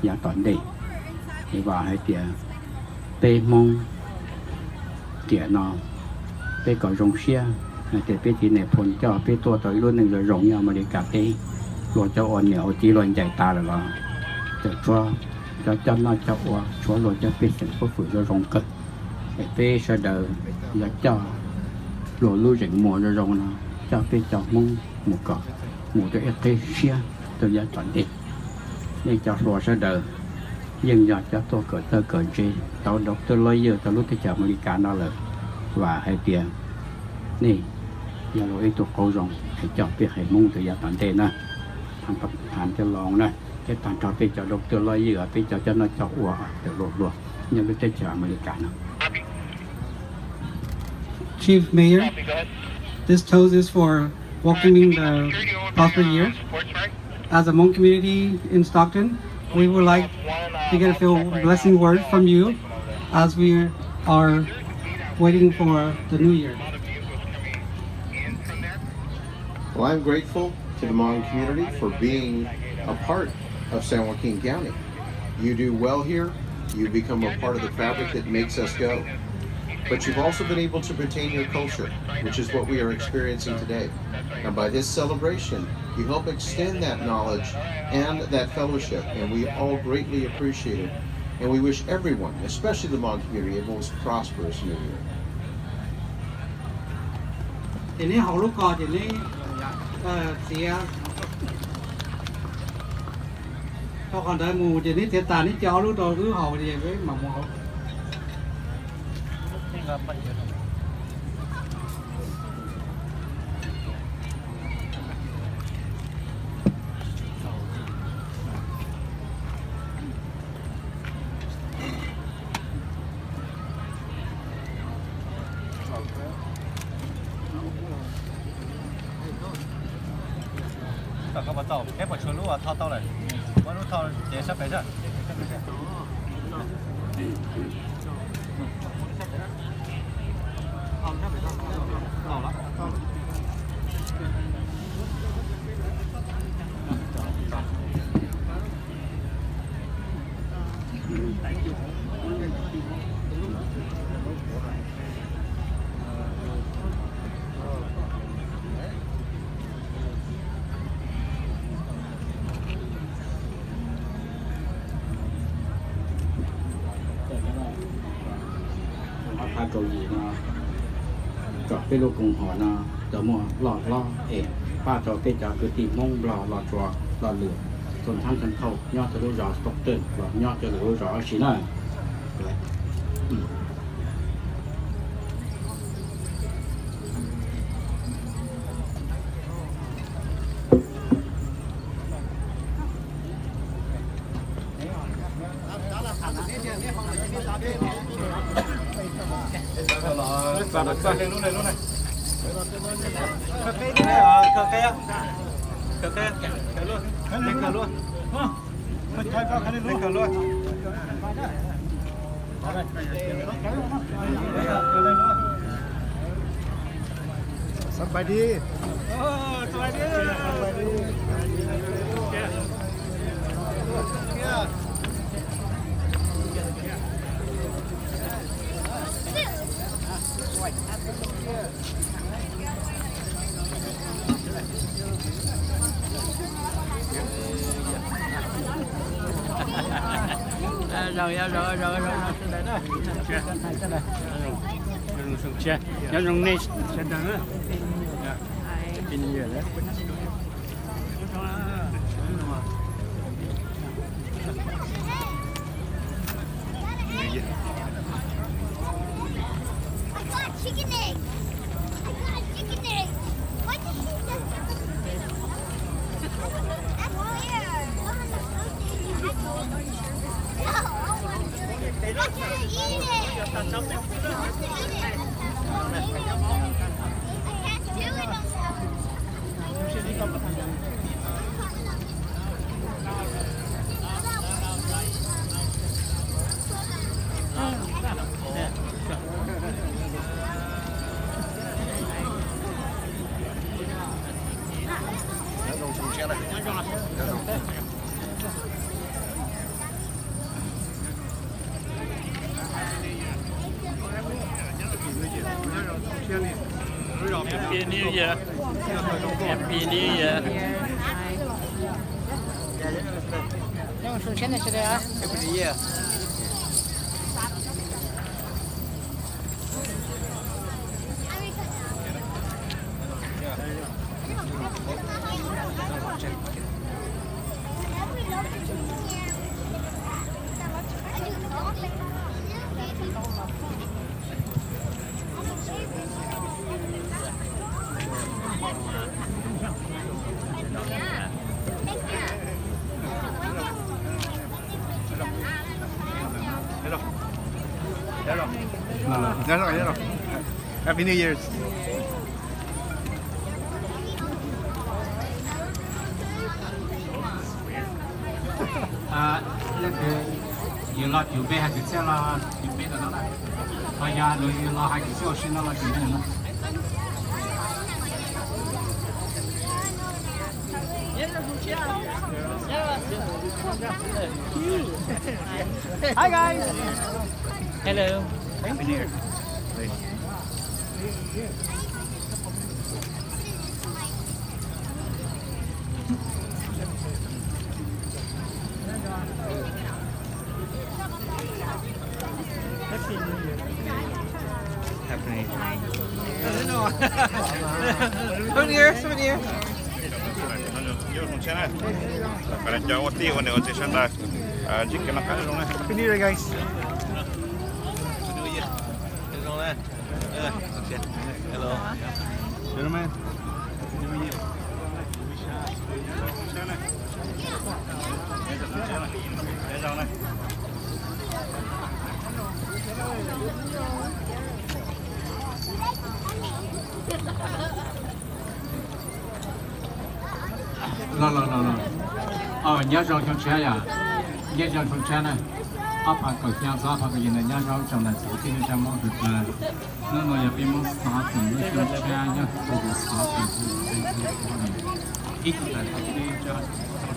yav tom ntej. Es vam hais tias peb Hmoob tiam no peb kom zoo siab hais tias peb txiv Nais Phoo coj peb tuaj tau ib lub neej zoo zoo nyob Amelikas teb. Luag cov ua niam ua txiv luag ncaim tas lawm los tseem tshuav cov coj noj coj ua, tshuav luag cov pej xeem pub fwm zoo zoo kawg. Es peb sawv daws yuav coj luag lub zeem muag zoo zoo no, coj peb cov Hmoob mus kom mus rau ib qib siab rau yav tom ntej. Nej cov hluas sawv daws yeej yog cov tuaj kawm txawj kawm ntse tau doctor lawyer rau lub teb chaws Amelikas no lawm, vam hais tias nej yog luag ib tug qauv zoo es coj peb haiv Hmoob rau yav tom ntej na. Thav cov los na, thiab tag nrho peb cov doctor lawyer, peb cov coj noj coj ua tawm luag luag nyob lub teb chaws Amelikas no. Chief Mayor, this toast is for welcoming the prosperous year. As a Hmong community in Stockton, we would like to get a few blessing words from you as we are waiting for the new year. Well, I'm grateful to the Hmong community for being a part of San Joaquin County. You do well here. You become a part of the fabric that makes us go. But you've also been able to retain your culture, which is what we are experiencing today. And by this celebration, you help extend that knowledge and that fellowship, and we all greatly appreciate it. And we wish everyone, especially the Hmong community, a most prosperous New Year. Ces neb haus lub ko ces neb txiav rau qhov ntawd mus ces neb txiav tas neb coj ob lub rau wb haus ces peb mam mus haus. Tom koj puas tau, peb puas tshuav lub thau tau lawm? Muab lub thau ces sab pem sab. Ob phav kaum yim no, tsom peb lub koom haum no tau muaj loj hlob es pab rau peb cov kwv tij Hmoob Nplog Los Tsuas Los Lwm, Thoob Thab Thoob Thauj nyob rau lub zos Stockton los nyob rau lwm lub zos ob si na.สบายดี สบายดี Nyob zoo, nyob zoo, nyob zoo, nyob zoo nej sawv daws na. Happy New Year na. I got chicken eggs. I got a chicken egg. What did she just tell me? That's weird. No, I want to eat it. I can't eat it. I can't do it no more. Nyob zoo, zoo siab na. Nyob zoo. Happy New Year. Happy New Year. Happy New Year's. Leej twg yus los cus peb hais kwv txhiaj los cus peb ntawm no na. Ho yog lus yus los hais kwv txhiaj ua si no los cus peb ntawm no. Hi guys. Hello. Happy New Year. Happy New Year. Happy New Year, Happy New Year. Cov ua tij ua niam ua txiv sawv daws, ntsib kev noj qab nyob zoo na. Happy New Year, guys. Hello. Los los los los. Nyob zoo xyoo tshiab yom. Nyob zoo xyoo tshiab na. Ob phav kaum xya txog ob phav kaum yim na, nyob zoo tsoom niam txiv kwv tij neej tsa Hmoob sawv daws. Hnub no yog peb Hmoob xov toom lub xyoo tshiab nyob rau tus xov toom ib tug tais tau peb cov